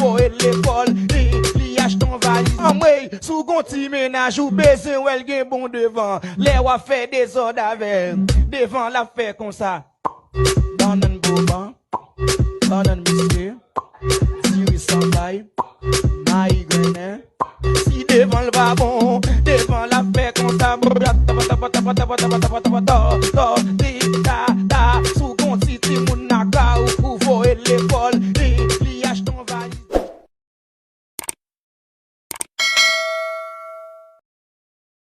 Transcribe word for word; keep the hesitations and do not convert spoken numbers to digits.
voye l lekòl, e li achte yon valiz. Anmwey, si w gon ti mennaj ou bezwen wè l gen bon devan. Lè w ap fè dezòd avè l, devan l ap fè konsa. Bannann boban, bannann miske, diri san kay, mayi grennen. Si devan l pa bon, devan l ap fè konsa.